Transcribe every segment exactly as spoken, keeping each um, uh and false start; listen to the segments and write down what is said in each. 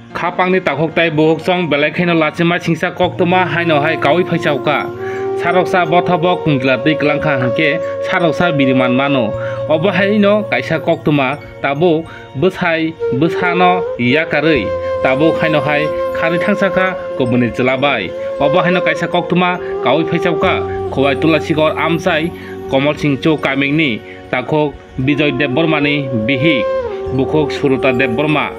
Khapangni takhuk tai bukhuk song belai kheno lachima singsa koktwma haino hai kaui phaisaukha. Saroksa bothabo kungkla twi kwlangkha hinkhe saroksa biriman mano. Obo haino kaisa koktwma tabuk bwsai bwsano yakarwi tabuk haino hai kharwi thangsakha kubuni chwla bai. Obo haino kaisa koktwma kaui phaisaukha Khowai Tulasikor amchai Komol Singchu kamingni takhuk Bijoy Debbarmani bihik bukhuk Suruta Debbarma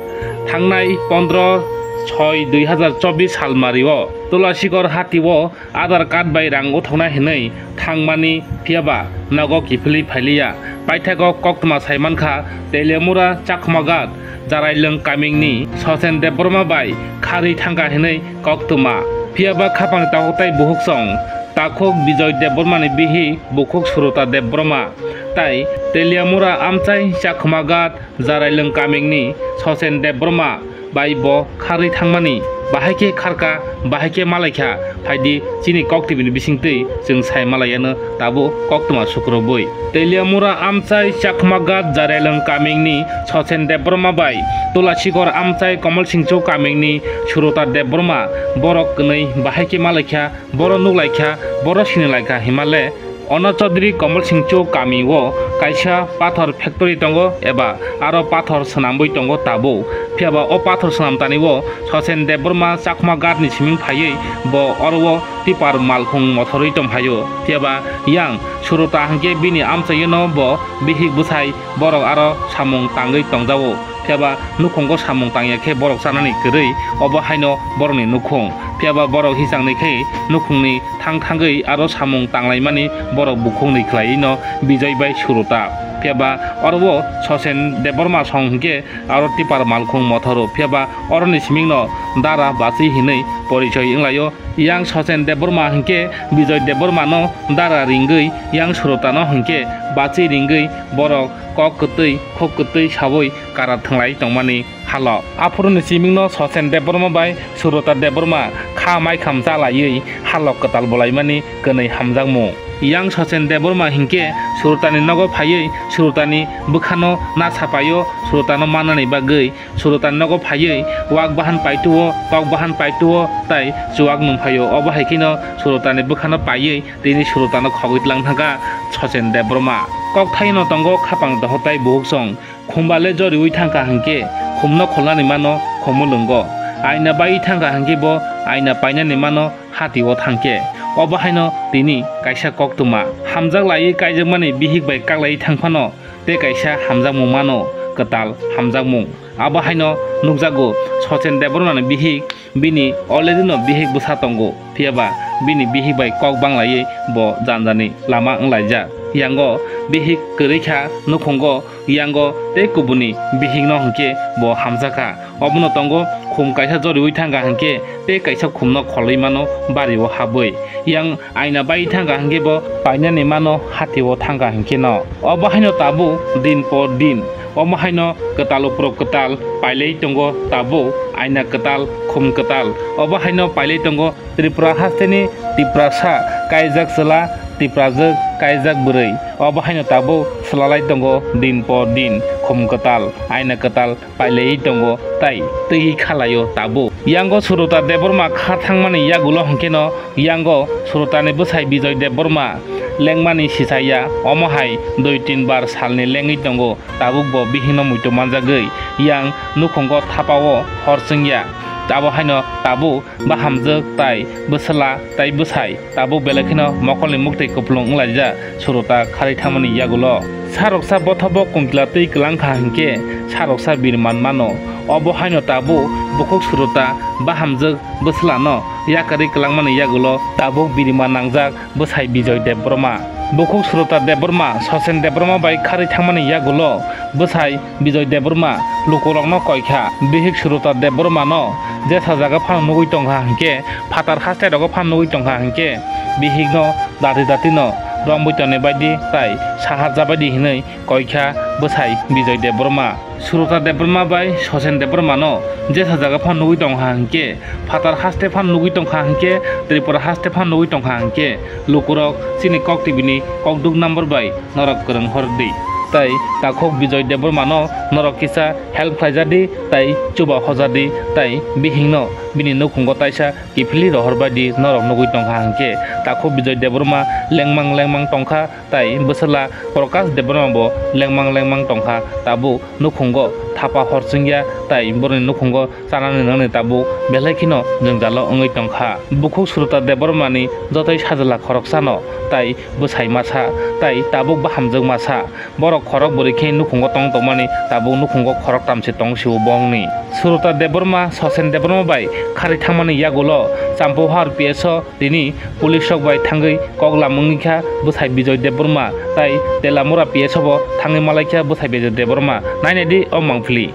thangnai pondro soi dui hazar chobbish salmario Tulasikor hatio Aadhaar card bai rang uthoknai hinwi thangmani phiyaba nogo kiphilwi phailiya. Paithago koktwma saimankha Teliamura Chakhmaghat Jarailwng kamingni Sosen Debbarma bai kharwi thangkha hinwi koktwma. Phiyaba khapang takhuk tai bukhuk song takhuk Bijoy Debbarmani bihik bukhuk Suruta Debbarma tai Teliamura amchai Chakhmaghat Jarailwng kamingni Sosen Debbarma bai bo kharwi thangmani bahai khe kharkha, bahai khe malaikha, phaidi chini koktwbini bisingtwi chwng sai malaiano tabuk koktwma sukrubwi. Teliamura amchai Chakhmaghat Jarailwng kamingni Sosen Debbarma bai Tulasikor amchai Komol Singchu kamingni Suruta Debbarma borok kwnwi bahai khe malaikha, borok nuklaikha, borok sinilaikha himale Ono Chaudhary Komol Singchu kamio kaisa pathor factory tongo eba aro pathor swnamwi tongo tabuk. Phiyaba o pathor swnamtanio Sosen Debbarma Chakhmaghatni siming phaiwi bo oro o tipar malkhung mothorwi tongphaio. Phiyaba yang Suruta hinkhe bini amchaiono bo bihik bwsai borok aro samung tangwi tongjago. Phiyaba nukhungo samung tangya khe borok chanani kwrwi, obo haino borokni nukhung. Phiyaba borok hisangni khe nukhungni thang thangwi aro samung tanglaimani borok bukhukni khlaiwino Bijoy bai Suruta. Phiyaba oro o Sosen Debbarma song hinkhe aro tipar malkhung mothoro. Phiyaba oroni simingno Dara Bachi hinwi porichoi wnglaio. Yang Sosen Debbarma hinkhe Bijoy Debbarmano dara ringwi, yang Surutano hinkhe bachi ringwi borok kok kwtwi, khuk kwtwi saui kara thwnglai tongmani halok. Aphuruni simingno Sosen Debbarma bai Suruta Debbarma kha maikham chalaiwi halok kwtal bolaimani kwnwi hamjakmung. Yang Sosen Debbarma hinkhe Surutani nogo phaiwi Surutani bwkhano nasapaio, Surutano mannani bagwi Surutani nogo phaiwi wak bahan paituo, tok bahan paituo tei chuwak nungphaio. Obo hai kheno Surutani bwkhano paiwi tini Surutano khogwi tlang thangkha Sosen Debbarma. Kokthaino tongo khapang dohor tei buhuk song. Khumba le joriui thangkha hinkhe khumno kholnani mano khumulwngo. Aina bai thangkha hinkhe bo aina painani mano hatio thangkhe. Obo haino tini kaisa koktwma. Hamjak laiwi kaijakmani bihik bai kaklaiwi thangphano tei kaisa hamjakmung mano, kwtal hamjakmung. Abo haino nukjago, Sochen Debbarmani bihik, bini already no bihik bwsa tongo, phiyaba bini bihik bai kok banglaiwi bo janjani lama wnglaijak. Yango bihik kwrwi kha, nukhungo, yango tei kubuni bihikno hinkhe bo hamjakha. Obono tongo, khum kaisa joriui thangkha hinkhe tei kaisa khumno kholwi mano bario habwi. Yang aina bai thangkha hinkhe bo painani mano hatio thangkha hinkhe no. Obo haino tabuk din por din. Omo haino kwtal uprok kwtal pailai tongo tabuk aina kwtal khum kwtal. Obo haino pailai tongo Tripura hasteni Tiprasa kaijak chwla, Tiprajwk kaijak bwrwi. Obo haino tabuk swlalai tongo din por din khum kwtal, aina kwtal pailaiwi tongo tai twiwi khalaio tabuk. Yango Suruta Debbarma kha thangmani yagulo hwnkhe no yango Surutani bwsai Bijoy Debbarma lengmani sichaya, omo hai dui tin bar salni lengwi tongo, tabuk bo bihikno muitu manjagwi yang nukhungo thapao hor chwngya. Abo haino tabuk bahamjwk tai bwswla tai bwsai tabuk belai kheno mokolni muktwi kupulung wnglaijak Suruta kharwi thangmani yagulo. Saroksa bothabo kungkla twi kwlangkha hinkhe saroksa biriman mano. Obo haino tabuk bukhuk Suruta bahamjwk bwswlano yakarwi kwlangmani yagulo tabuk biriman nangjak bwsai Bijoy Debbarma. Bukhuk Suruta Debbarma Sochen Debbarma bai kharwi thangmani yagulo bwsai Bijoy Debbarma lukurokno koikha. Bihik Suruta Debbarmano jesa jaga phano nugwi tongkha hinkhe, phatar haste rogo phano nugwi tongkha hinkhe, bihikno dati datino romwi tonwi baidi tai saharja baidi hinwi koikha bwsai Bijoy Debbarma. Suruta Debbarma bai Sochen Debbarmano jesa jaga phano nugwi tongkha hinkhe, phatar haste phano nugwi tongkha hinkhe, Tripura haste phano nugwi tongkha hinkhe, lukurok chini kok tibini kokduk number bai norok kwrwng hor di. Tai takhuk Bijoy Debbarma no norok kisa help khlaijadi tai chuba hojadi tai bihing no bini nukhungo taisa kiphilwi rohorbaidi norok nugwi tongkha hinkhe takhuk Bijoy Debbarma lengmang lengmang tongkha tai bwswla Prakash Debbarma bo lengmang lengmang tongkha tabuk nukhungo thapa hor chwngya tai boroni nukhungo chanani nangni tabuk belai kheno jwngjalo wngwi tongkha. Bukhuk Suruta Debbarmani jotoi sajla khoroksano tai bwsai masa tai tabuk bahamjwk masa. Borok khorok bwrwi khe nukhungo tong tongmani tabuk nukhungo khoroktam se tong sio bongni. Suruta Debbarma, Sosen Debbarma bai kharwi thangmani yagulo Champuhar P S o tini police rok bai thangwi kok lam wngwi kha bwsai Bijoy Debbarma tai Telamura P S o bo thangwi malaikha bwsai Bijoy Debbarma. Nainai di o mangpili.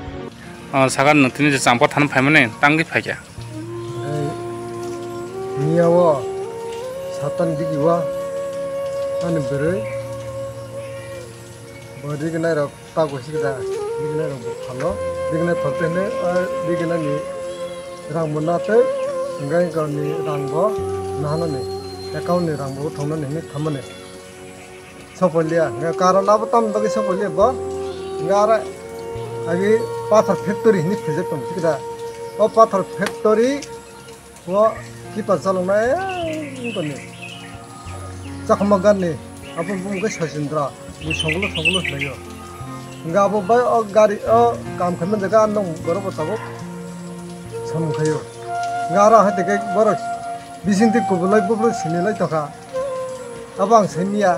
O, sakha nwng tini je Champa thani phaimani tangwi phaikha. Ei, miya o satan digi o ani bwrwi bo rignai rok tago sikda, rignai rok bo phalo, rignai phalte hwnwi o rignai ni rang bo natwi, hwnkhai ni rang bo nahanani, account ni rang bo thwngnani hwnwi thammani. Sopolia, hwnka karon abo tamni bagwi sopolia bo, hwnka aro agi pathor factory hinwi khwlajak tong sikda. O pathor factory o kipa chaloknai wngkoni. Chakma ganni, abo bumung khe Sachin Dra, bui songolo songolo khlaio. Hwnka abo bai o gari o kam khaimani jaga nung borok bo tabuk samung khaio. Hwnka aro hai tike borok bisingtwi kubulai buphuru sinilai tongkha. Abo ang sai miya.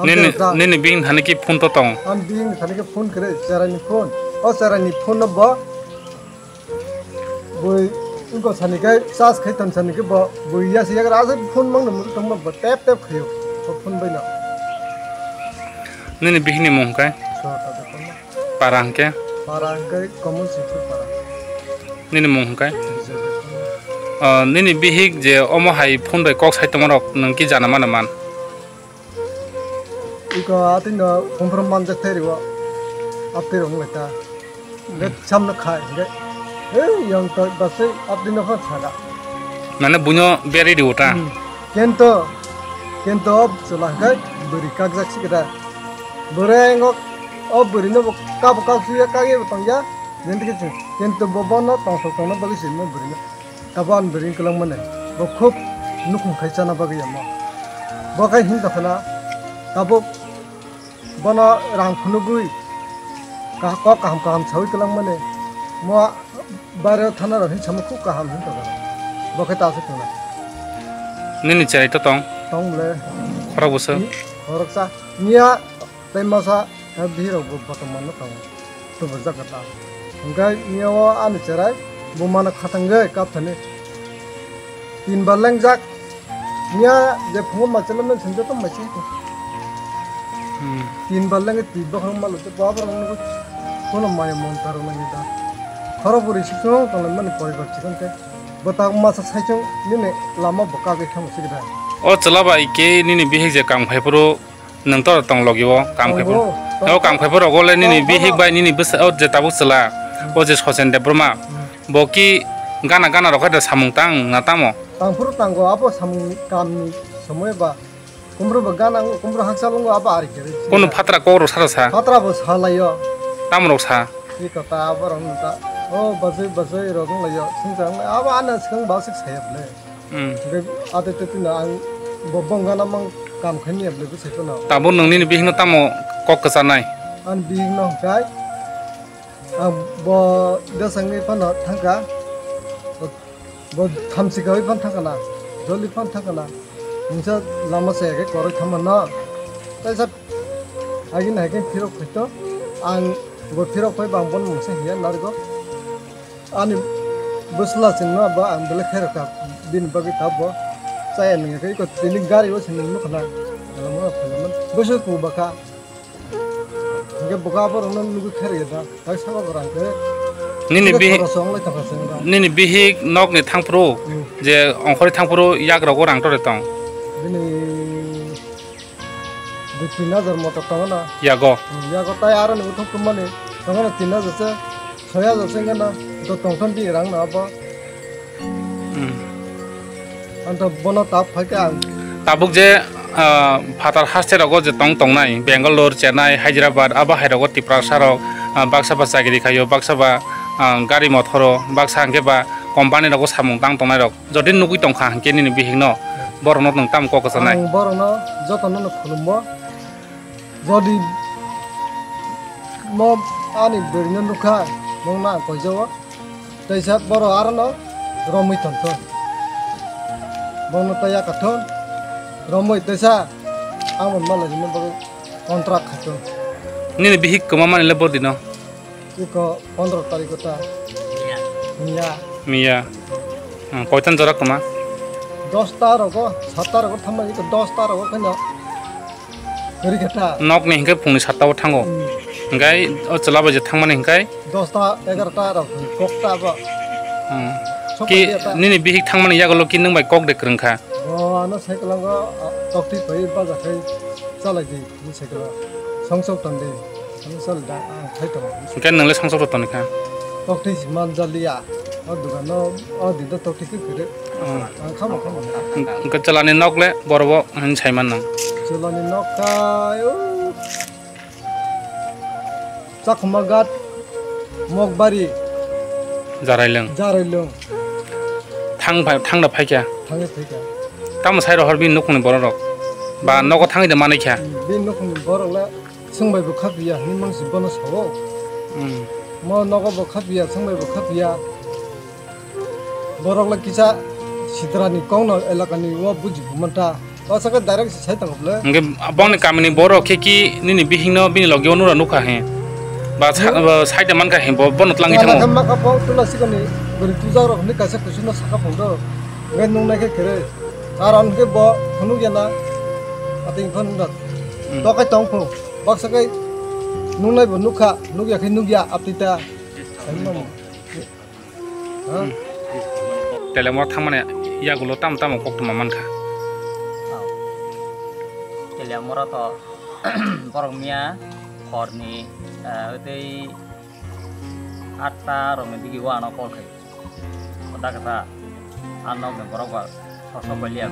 Nini, nini bihing thani ki phone to tong? Ang bihing thani ki phone kre, cherai ni phone. O cherai ni phone no bo bui wngkok sani kai charge khai ton sani ki bo bui ya si yagra aswk phone mang no tong bo tap tap khayo. Bo phone bai no. Nini bihing ni mung kai? Para hwnkhe? Para hwnkhe Komol Singpur para. Nini mung hwnkhe? Vijay Debbarma. O, nini bihik je omo hai phone bai kok sai tongmarok nwng ki jana mano man? Iko atwino phone phone manjak thai rwo. Aptwi rok wnglaita. Hwnkhe samno khai hwnkhe. Ei, yang to basai aptwino phone saka. Mane buino beri di uta? Hmm. Kento, kento o chwla hwnkhe bwrwi kakjak sikda. Bwrwi wngkha o bwrwino bo kabo kak suya kagwi bo tongya. Nini khe chwng kintu bo bono tongthok tongna bagwi se mo bwrwino. Abo ani bwrwini kwlwng mani. Bo khub nukhung khai chana bagwi yamo. Bo khai hin tongkhana tabuk bono rang phunugwi kok kaham kaham sawi kwlwng mani. Mo baire thana rok hin samo khub kaham hin tongkhana. Bo khai ta aswk tongna. Nini cherai to tong? Tong le. Khorok bwswk? Khoroksa. Miya tei masa, eh, bihirok bo botom manno tongo. Tubujak kwtal. Hwnkhe miya o ani cherai bo mano khatangwi kapthani. Tin bar lengjak. Miya je phungo machelo men sengjo to machi. Hmm. Tin bar lengwi twi bokhorok malo tei bo aborok nugwi kono maya montar nangya da. Khorok bwrwi sisung tonglaimani poribar chikon tei bwtak masa saichung nini lama bo kagwi thangwi sikda. O chwla bai khe nini bihik je kam khai phuru nwng to tong logi o kam khai phuru. Tongo, tongo. O kam khai phuru rogo le nini bihik bai nini bwsa o je tabuk chwla. Hmm. O je Sochen Debbarma. Hmm. Bo ki gana gana rok hai da samung tang na tamo? Tang phuru tango abo samung kamni somoi ba. Kumbro bo gana wng, kumbro hakchal wng abo ari khe. Kono phatra kok rok sa rok sa? Phatra bo sa laio. Tamo rok sa? Iko ta abo rok ta. O bajai bajai rok wng laio. Singsa wng abo ana swkang ba sik saya bole. Hmm. Hwnkhe ate te tino ang bo bongana mang kam khaini ya bole bwsai phano. Tabuk nwng nini bihikno tamo kok kwchanai? Ani bihikno hwnkhe ang bo desangni phano thangkha. Bo thamchi kawi phano thangkha na. Joli phano thangkha na. Mungsa lama saya khe koroi thangma no. Taisa agini hai khe phirok phaito. Ang bo phirok phai bang bono mungsa hiya narwgo. Ani bwsla chwngno bo ang belai khe rwkha, bini bagwi ta bo chaya nangya khe iko tini gari o se nung nukha na, bwswk kubakha, hwnkhe bo aborokno nugwi khe rwya da, hai saka bo rang khe. Nini bihik, nini bihik nokni thangphuru, hmm, je ongkhorwi thangphuru yak rogo rang tore tong. Bini Dui tin hajar motor tongo na. Yago. Hmm, yago tai aro ni uthuk tumani tongo na tin hajar se, soi hajar se wngkha na. Do tongthon di rang na abo. Hmm. Anto bono tab phai khe ang. Tabuk je Ah, phatar haste rogo je tong tongnai, Bangalore, Chennai, Hyderabad, abo hai rogo Tiprasa rok, ah, baksa ba chakri khaio, baksa ba, ah, gari mothoro, baksa hwnkhe ba company rogo samung tang tongnai rok. Jodi nugwi tongkha hwnkhe nini bihikno, borokno nwng tamo kok kwchanai? Ang borokno jotono no khulumbo. Jodi mo ani bwrwino nukha, mungna ang koijao. Teisa borok arono romwi tongthon. Bono tei yakathon. Romwi teisa ang malai rino bagwi contract khaithon. Nini bihik kwma mani le bordino? Iko pondro tarikh ta. Miya. Miya. Hmm, koitan jora kwma? Dosta rogo, satta rogo thamma iko dosta rogo kheno. Rikha ta. Nokni hinkhe phungni satta o thango. Hmm. Hinkhe o chwla bai je thangmani hinkhe? Dosta, egarota rok kokta bo. Hmm. Sok Ki bai ta. Nini bihik thangmani yagulo ki nwng bai kok de kwrwngkha? O ano cycle o, ah, tokti pai baja khai chalai di. Ni cycle o songsok tong di. Ano chal da, ang khai tongo. Hinkhe nwng le songsok tong kha? Tokti si man jaliya. O dukan o, o di do tokti ki kire. Hmm. Ang khamo khamo. Hinkhe chwlani nok le borobo hin sai man nang. Chwlani nok kha, o. Chakhuma Ghat, Mokbari, Jarailwng. Jarailwng. Thang phai, thang da phaikha. Thangwi phaikha. Tamo sai rohor bini nukhungni borok rok? Ba nogo thangwi da manwi kha? Hmm, bini nukhungni borok le swngbai bo khapiya, hinwi mangsi bono sao. Hmm. Mo nogo bo khapiya, swngbai bo khapiya. Borok le kisa sitrani kokno elakani o buji bumanta. O saka direct sai tong bole. Hingke boni kamini borok khe ki nini bihikno bini logi o nura nukha he. Ba sa-, Hmm. ba side mankha he bo, bono twlangwi Tula thango. Khe maka bo tula sikoni bwrwi tujak rok hinwi kaisa kuchukno saka phungdo. Hingke nung nai khe khere. Aro hingke bo phunuk yana. Ating phunuk dak. Hmm. Tokai tong phung. Baksa kai nung nai bo nukha, nukya khe nukya aptita. Sai mani. Ha? Telemora thangmani yagulo tamo tamo koktwma mankha. Telemora to borok miya horni, eh, tei atta rokni digi o ano call khai. Daksa ano borok ba sosok bai liya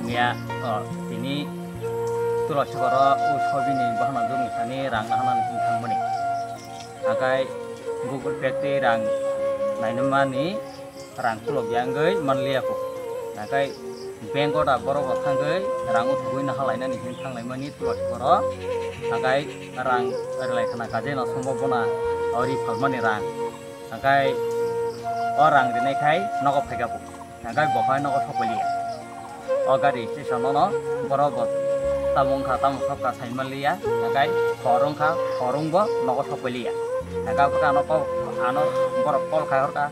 miya, oh, tini tulasi koro o sobini bahana jogni sani rang nahana ni thangmani. Hakai Google Pay tei rang nainamani rang kulok yangwi manliya kho. Hakai bank o da borok rok thangwi rang uthugwi nahalainani hin thanglaimani tulasi koro. Hakai rang rwlai khna kaje no sombo bona ori phalmani rang. Hakai o rang rinai khai nogo phaikha bo. Hingke bo hai nogo sokpili. O gari station no, no borok bo tamo wngkha, tamo sokha sai manliya. Hingke hor wngkha, hor wngbo nogo sokpili ya. Hingke bo ano kok, ano borok call khai horkha.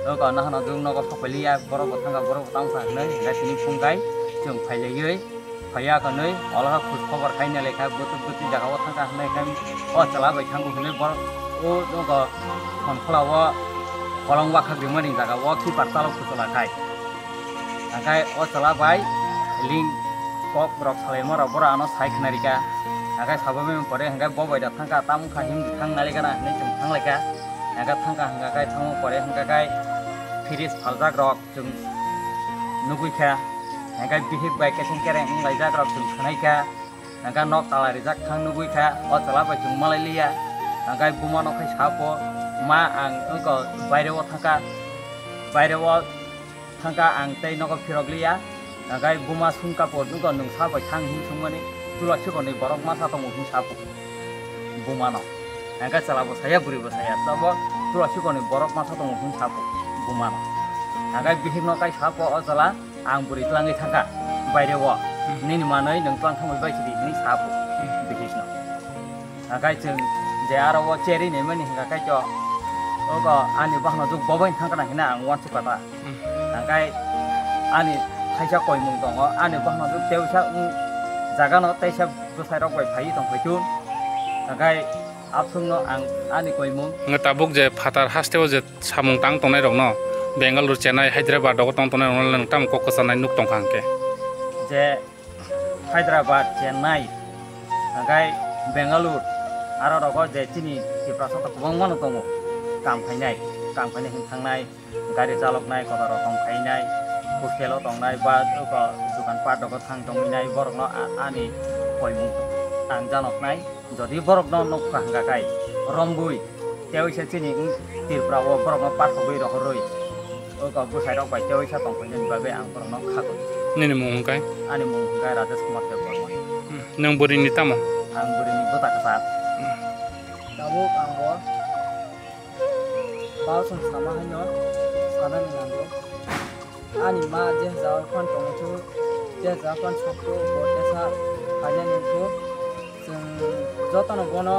O ko ano hano jung nogo sokpili ya, borok bo thangkha, borok bo tamo kha hinwi. Hingke tini phung kai chwng phailaiwi. Phaiya kwnwi, olo khe khoj khobor khaina lekha, bwtwk bwtwk jaga o thangkha hwnwi khe, o chwla bai thango hwnwi borok o nogo Khonkhla o kolong wakhak rimani jaga o keeper chalo kuchula khai. Hingkhai o chwla bai ling kok rok salaima rok borok ano sai khna rikha. Hingkhai sabo memo pore hingkhai bo bai da thangkha, tamo wngkha himdi thang nai lekha na hwnwi chwng thang lekha. Hingkha thangkha hingkha khai thango pore hingkha khai fridge phaljak rok. Chwng nugwi kha, hingkhe bihik bai keseng kereng wng laijak rok chwng khwnai kha, hingkhe nok tala rijak thang nugwi kha, o chwla bai chwng malai liya, hingkhe buma no khai sa pho, "Ma, ang wngkha baire o thangkha, baire o thangkha, ang tei nogo phirok liya," hingkhe buma sungkha pho, "Wngkha nwng sa bai thang," hwnwi swngmani, "Chwla sikonwi borok masa tongo," hwnwi sa pho. Bumano. Hingkhe chwla bo saya, bwrwi bo saya, tabok chwla sikonwi borok masa tongo hwn sa bumano. Hingkhe bihikno kai sa pho, "O chwla, ang bwrwi twlangwi thangkha baire o, nini manwi nwng twlang thangwi bai sidi," hwnwi sa pho bihikno. Hingkhe chwng je aro o cherwi naimani hingkha khe to, "Ogo ani bahno jwk bobain thangkha na," hwnwi ang uansukha ta. Hingkhe ani thaisa koimung tongo, ani bahno jwk tebsa wng jagano teisa bwsai rok bai phaiwi tongphai thung. Hingkhe aswkno ang ani koimung. Hingkhe tabuk je phatar hasteo je samung tang tongnai rokno Bangalore, Chennai, Hyderabad rogo tong tongnai rokno nwng tamo kok kwchanai nuk tongkha hingkhe? Je Hyderabad, Chennai, hingkhe Bangalore, aro rogo je chini Tiprasa to kwbangma no tongo, kam khainai, kam khainai hwn thangnai, gari chaloknai, kotor rokom khainai, Hostel o tongnai ba oko dukan pat rogo thang tongwinai borokno a-, ani koimung tang janoknai. Jodi borokno nukha hwnkha khai rombui tei waisa chini wng Tripura o borokno pathogwi rohorwi oko bwsairok bai tei waisa tongkhainani bagwi ang borokno khakoi. Nini mung hwnkhe? Ani mung hwnkhe Rajesh Kumar Debbarma. Hmm. Nwng bwrwini tamo? Ang bwrwini bwta kwchar. Hmm. Tabuk ang bo Ba chwng sama haino sanani nango. Ani ma je jaga phano tongthu, je jaga phano soktu, bo tesa khainani wngkhu. Chwng jotono bono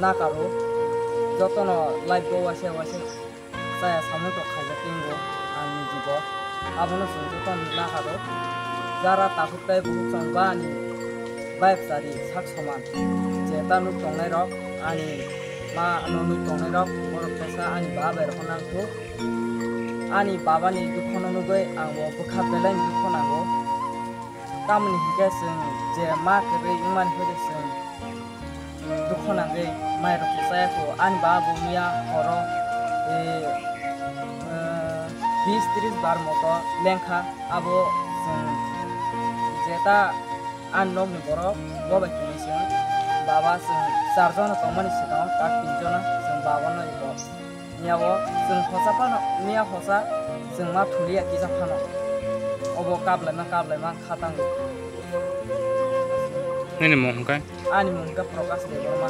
nakaro, jotono life o waisa waisa chaya samung tok khaijak tongo ani jugo. Abono chwng jotono nakaro. Jara takhuk tei bukhuk chwng ba ani bai bwsari sak soman. Je ta nuk tongnai rok ani ma ano nuk tongnai rok borok tesa ani baba bai rok nangkuk. Ani baba ni dukho no nugwi ang bo bwkha belai ni dukho nango. Tamoni hinkhe chwng je ma kwrwi wngmani hinkhe chwng dukho nangwi mai rok se chaya kho. Ani baba bo miya horo, eh, eh, bis tris bar moto lengkha. Abo chwng je ta ani nokni borok bo bai tini chwng baba chwng char jona tongmani swkango tak tin jona chwng baba no iko. Miya o chwng hosa phano, miya hosa chwng ma thuliya kisa phano. Obo kaplaima kaplaima kha tango. Nini mung hwnkhe? Ani mung hwnkhe Prakash Debbarma.